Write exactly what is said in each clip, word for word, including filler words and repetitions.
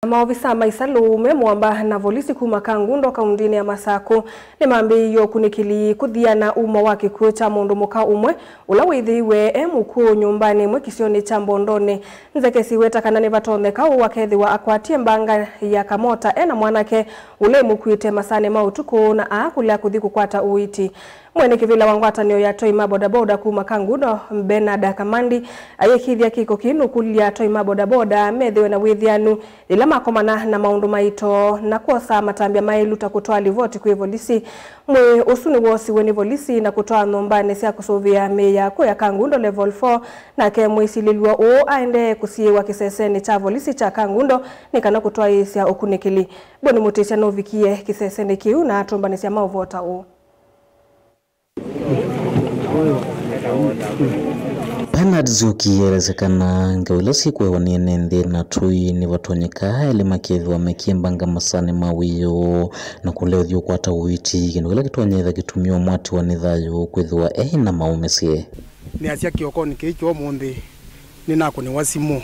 Maovisa ma isalũ me mũamba na volisi kuma Kangundo kaundinĩ ya Masaku nĩmambĩĩie ũkunĩkĩli kũthiana umo wa kĩkw'ũ kya mũndũ mũka ũmwe ũla wĩthĩiwe e mũkw'ũ nyũmbanĩ ĩmwe kĩsionĩ kya Mbondonĩ. Nzeke siweta kana nĩvatonyeka ũũ akethĩwa akwatie mbanga ya kamota e na mwanake ũla ĩmũkuĩte masaanĩ ma ũtukũ na aakũlea kũthi kũkwata ũiiti. Mwene kĩvĩla wa ngwatanĩo ya atwai ma bodaboda kuma Kangundo, Bernard Kamandi, ayĩkĩĩthya kĩko kĩĩ nũkũlya atwai ma bodaboda methĩwe na wĩthĩanu yĩla makomana na maũndũ maito na kwosa matambya maĩlu ta kũtwaa livoti kwĩ volisi. Mwĩĩ ũsu nĩwoosiwe nĩ volisi na kũtwaa nyũmbanĩ sya kũsũvĩa mĩĩ ya kũya Kangundo Level four, nake mwĩsilĩlw'a ũũ aendee kũsiĩĩwa kĩsesenĩ kya volisi kya Kangundo nĩ kana kũtwaĩĩsya ũkunĩkĩli. Boni Mũtĩsya nũvikie kĩsesenĩ kĩu na atũmbanĩsya maũvoo ta ũũ. Bernard Nzioki aelesya kana ngewa ila syĩkũewa nĩ ene nthĩ na atũi nĩvatonyeka elĩ makethĩwa mekĩmbanga masaanĩ ma wĩoo na kũlea ũthi ũkwata ũiiti, kĩndũ kĩla kĩtonya ĩtha kĩtumie ũmwatiwa nĩ thayũ kwĩthĩwa eĩ na maũmĩsye. Nĩasya kĩokonĩ kĩĩ kya ũmũnthĩ, nĩnakũnĩwa simũ,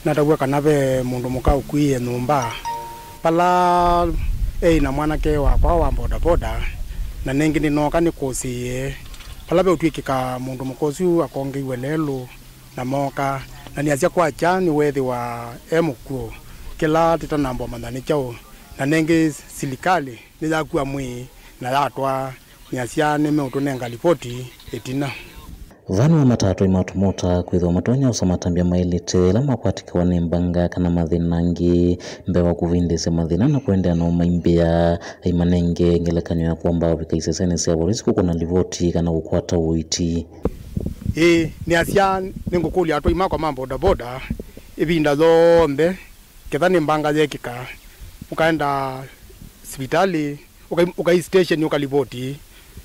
natavw'a kana ve mũndũ mũka ũkuie nyũmba vala eĩ na mwanake wakwa wa bodaboda, na nengĩ nĩnooka nĩkũsĩĩe vala veũtw'ĩkĩka mũndũ mũka ũsu akongeiwe lelũ na mooka, na nĩasya kwakya nĩweethĩwa e mũkw'ũ, kĩla tĩtanamba ũmanya nĩ kyaũ, na nengĩ silikalĩ nĩyakua mwĩĩ na yatwaa. Nĩasya nĩmeũtũnenga livoti ĩtina. Vaa nĩwamataa atwai ma tũmota kwĩthĩwa matonya ũsa matambya maĩlĩte ĩla makwatĩkĩwa nĩ mbanga kana mathĩna angĩ mbee wa kũvindĩĩsya mathĩna na kũendeea na ũmaimbĩa. Aimanenge ngelekany'o ya kũomba ũvika isesenĩ sya volisi kũkũna livoti kana kũkwata ũiiti. Ĩĩ, nĩasya nĩngũkũlya atwai makwa ma bodaboda ĩvinda yonthe ketha nĩ mbanga yekĩka, ũkaenda sivitalĩ, ũkai, ũkai station ũkalivoti,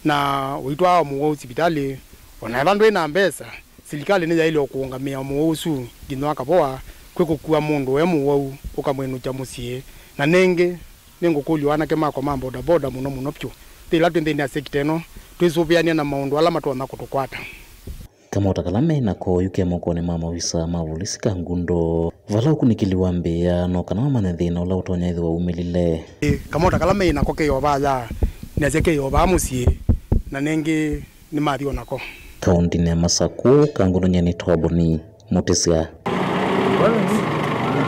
na ũitwaa mũwau sivitalĩ. O na ethwa ndwĩ na mbesa, silikalĩ nĩyaĩle o kũũngamĩa mũwau ũsu nginya akavoa, kwĩ kũkua mũndũ e mũwau ũkamwĩnũkya mũsyĩ. Na nengĩ, nĩngũkũlya anake makwa ma bodaboda mũno mũno vyũ, twĩ ĩla twĩ nthĩnĩ ya sekita ĩno, twĩsũvĩanĩa na maũndũ ala matonya kũtũkwata. Kamota kala me nako oyu ke mokonĩ ma maovisa ma volisi Kangundo, vala ũkunĩkĩli wambĩĩa no kana mamanye thĩna ũla ũtonya ĩthĩwa umĩlile. Ĩ, kamota kala me nako ke o vaya, nĩasya ke o vaa mũsyĩ, na nengĩ nĩmathi o nako. Kaũndĩnĩ ya Masaku, Kangundo nyie nĩtawa Boni Mũtĩsya.